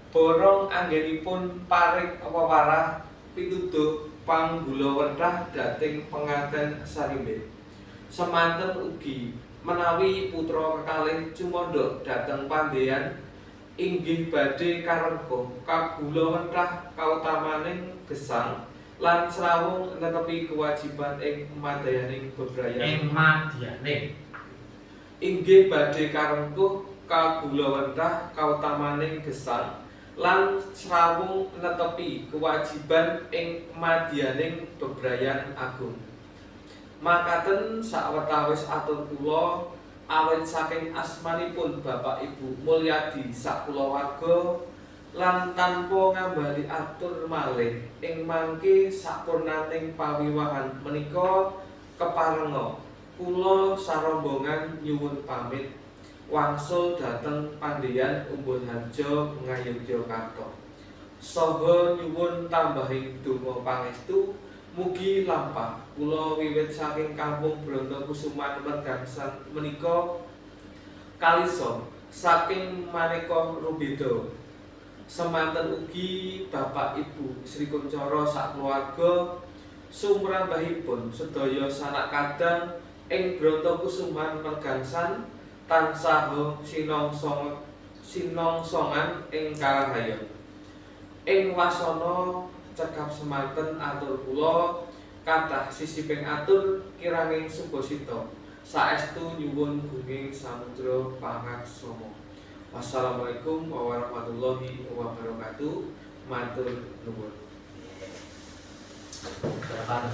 Borong anggenipun paring wewarah pituduh panggulawentah dhateng penganten sarimbit. Semanten ugi menawi putra kekalih cumandha dhateng Pandeyan inggih badhe karengkuh kagulawentah kautamaning gesang lan srawung netepi kewajiban ing madayaning bebrayan. Ing madyaning. Inggih badhe karengkuh kagulawentah kautamaning gesang lan srawung netepi kewajiban ing madyaning bebrayan agung. Makaten sawetawis atur kula awit saking asmanipun Bapak Ibu Mulyadi sakulawarga lan tanpa ngambali atur malih ing mangke sapurnaning pawiwahan menika keparenga kula sarombongan nyuwun pamit wangsul dhateng Pandeyan Umbulharjo Ngayogyakarta. Saha nyuwun tambahing donga pangestu mugi lampah kula wiwit saking kampung Brontokusuman Mergangsan menika kalisa saking maneka rubeda. Semanten ugi Bapak Ibu Sri Kuncara sakeluarga sumrambahipun sedaya sanak kadang ing Brontokusuman Mergangsan tansah sinongsongan ing karahayon. Ing wasana cekap semanten atur kula, kathah sisiping atur kiranging subasita. Saestu nyuwun gunging samudra pangaksama. Wassalamualaikum warahmatullahi wabarakatuh. Matur nuwun. Berapa?